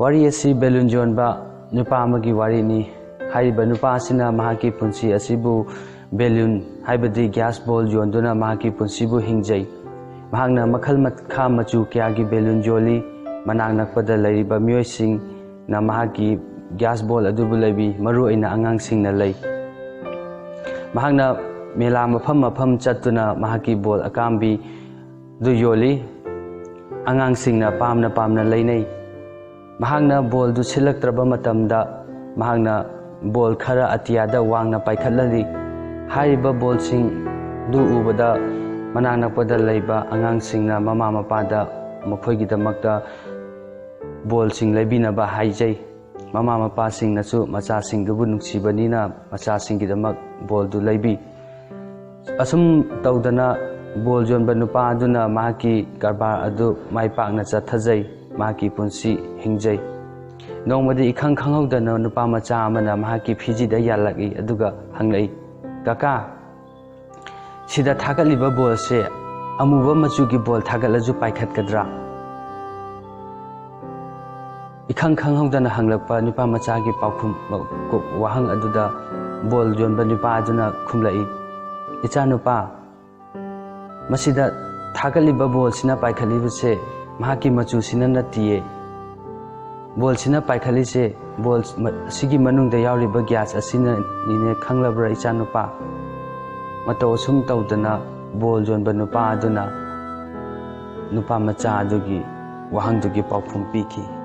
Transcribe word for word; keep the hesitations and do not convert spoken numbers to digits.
ꯋꯥꯔꯤ ꯑꯁꯤ ꯕꯦꯂꯨꯟ ꯌꯣꯟꯕ ꯅꯨꯄꯥ ꯑꯃꯒꯤ ꯋꯥꯔꯤꯅꯤ꯫ ꯍꯥꯏꯔꯤꯕ ꯅꯨꯄꯥ ꯑꯁꯤꯅ ꯃꯍꯥꯛꯀꯤ ꯄꯨꯟꯁꯤ ꯑꯁꯤꯕꯨ ꯕꯦꯂꯨꯟ, ꯍꯥꯏꯕꯗꯤ ꯒ꯭ꯌꯥꯁ ꯕꯣꯜ ꯌꯣꯟꯗꯨꯅ ꯃꯍꯥꯛꯀꯤ ꯄꯨꯟꯁꯤꯕꯨ ꯍꯤꯡꯖꯩ꯫ ꯃꯍꯥꯛꯅ ꯃꯈꯜ ꯃꯈꯥ ꯃꯆꯨ ꯀꯌꯥꯒꯤ ꯕꯦꯂꯨꯟ ꯌꯣꯜꯂꯤ꯫ ꯃꯅꯥꯛ ꯅꯛꯄꯗ ꯂꯩꯔꯤꯕ ꯃꯤꯑꯣꯏꯁꯤꯡꯅ ꯃꯍꯥꯛꯀꯤ ꯒ꯭ꯌꯥꯁ ꯕꯣꯜ ꯑꯗꯨꯕꯨ ꯂꯩꯕꯤ, ꯃꯔꯨꯑꯣꯏꯅ ꯑꯉꯥꯡꯁꯤꯡꯅ ꯂꯩ꯫ ꯃꯍꯥꯛꯅ ꯃꯦꯂꯥ ꯃꯐꯝ ꯃꯐꯝ ꯆꯠꯇꯨꯅ ꯃꯍꯥꯛꯀꯤ ꯕꯣꯜ ꯑꯀꯥꯝꯕꯤꯗꯨ ꯌꯣꯜꯂꯤ꯫ ꯑꯉꯥꯡꯁꯤꯡꯅ ꯄꯥꯝꯅ ꯄꯥꯝꯅ ꯂꯩꯅꯩ꯫ ꯃꯍꯥꯛꯅ ꯕꯣꯜꯗꯨ ꯁꯤꯜꯂꯛꯇ꯭ꯔꯕ ꯃꯇꯝꯗ ꯃꯍꯥꯛꯅ ꯕꯣꯜ ꯈꯔ ꯑꯇꯤꯌꯥꯗ ꯋꯥꯡꯅ ꯄꯥꯏꯈꯠꯍꯜꯂꯤ꯫ ꯍꯥꯏꯔꯤꯕ ꯕꯣꯜꯁꯤꯡꯗꯨ ꯎꯕꯗ ꯃꯅꯥꯛ ꯅꯛꯄꯗ ꯂꯩꯕ ꯑꯉꯥꯡꯁꯤꯡꯅ ꯃꯃꯥ ꯃꯄꯥꯗ ꯃꯈꯣꯏꯒꯤꯗꯃꯛꯇ ꯕꯣꯜꯁꯤꯡ ꯂꯩꯕꯤꯅꯕ ꯍꯥꯏꯖꯩ꯫ ꯃꯃꯥ ꯃꯄꯥꯁꯤꯡꯅꯁꯨ ꯃꯆꯥꯁꯤꯡꯗꯨꯕꯨ ꯅꯨꯡꯁꯤꯕꯅꯤꯅ ꯃꯆꯥꯁꯤꯡꯒꯤꯗꯃꯛ ꯕꯣꯜꯗꯨ ꯂꯩꯕꯤ꯫ ꯑꯁꯨꯝ ꯇꯧꯗꯅ ꯕꯣꯜ ꯌꯣꯟꯕ ꯅꯨꯄꯥ ꯑꯗꯨꯅ ꯃꯍꯥꯛꯀꯤ ꯀꯔꯕꯥꯔ ꯑꯗꯨ ꯃꯥꯏ ꯄꯥꯛꯅ ꯆꯠꯊꯖꯩ, ꯃꯍꯥꯛꯀꯤ ꯄꯨꯟꯁꯤ ꯍꯤꯡꯖꯩ꯫ ꯅꯣꯡꯃꯗꯤ ꯏꯈꯪ ꯈꯪꯍꯧꯗꯅ ꯅꯨꯄꯥ ꯃꯆꯥ ꯑꯃꯅ ꯃꯍꯥꯛꯀꯤ ꯐꯤꯖꯤꯗ ꯌꯥꯜꯂꯛꯏ, ꯑꯗꯨꯒ ꯍꯪꯂꯛꯏ, "ꯀꯀꯥ, ꯁꯤꯗ ꯊꯥꯒꯠꯂꯤꯕ ꯕꯣꯜꯁꯦ ꯑꯃꯨꯕ ꯃꯆꯨꯒꯤ ꯕꯣꯜ ꯊꯥꯒꯠꯂꯁꯨ ꯄꯥꯏꯈꯠꯀꯗ꯭ꯔꯥ?" ꯏꯈꯪ ꯈꯪꯍꯧꯗꯅ ꯍꯪꯂꯛꯄ ꯅꯨꯄꯥ ꯃꯆꯥꯒꯤ ꯄꯥꯎꯈꯨꯝ, ꯋꯥꯍꯪ ꯑꯗꯨꯗ ꯕꯣꯜ ꯌꯣꯟꯕ ꯅꯨꯄꯥ ꯑꯗꯨꯅ ꯈꯨꯝꯂꯛꯏ, "ꯏꯆꯥꯅꯨꯄꯥ, ꯃꯁꯤꯗ ꯊꯥꯒꯠꯂꯤꯕ ꯕꯣꯜꯁꯤꯅ ꯄꯥꯏꯈꯠꯂꯤꯕꯁꯦ ꯃꯍꯥꯛꯀꯤ ꯃꯆꯨꯁꯤꯅ ꯅꯠꯇꯤꯌꯦ꯫ ꯕꯣꯜꯁꯤꯅ ꯄꯥꯏꯈꯠꯂꯤꯁꯦ ꯕꯣꯜ ꯃ-, ꯑꯁꯤꯒꯤ ꯃꯅꯨꯡꯗ ꯌꯥꯎꯔꯤꯕ ꯒ꯭ꯌꯥꯁ ꯑꯁꯤꯅꯅꯤꯅꯦ, ꯈꯪꯂꯕ꯭ꯔꯥ ꯏꯆꯥꯅꯨꯄꯥ?" ꯃꯇꯧ ꯑꯁꯨꯝ ꯇꯧꯗꯅ ꯕꯣꯜ ꯌꯣꯟꯕ ꯅꯨꯄꯥ ꯑꯗꯨꯅ ꯅꯨꯄꯥ ꯃꯆꯥ ꯑꯗꯨꯒꯤ ꯋꯥꯍꯪꯗꯨꯒꯤ ꯄꯥꯎꯈꯨꯝ ꯄꯤꯈꯤ꯫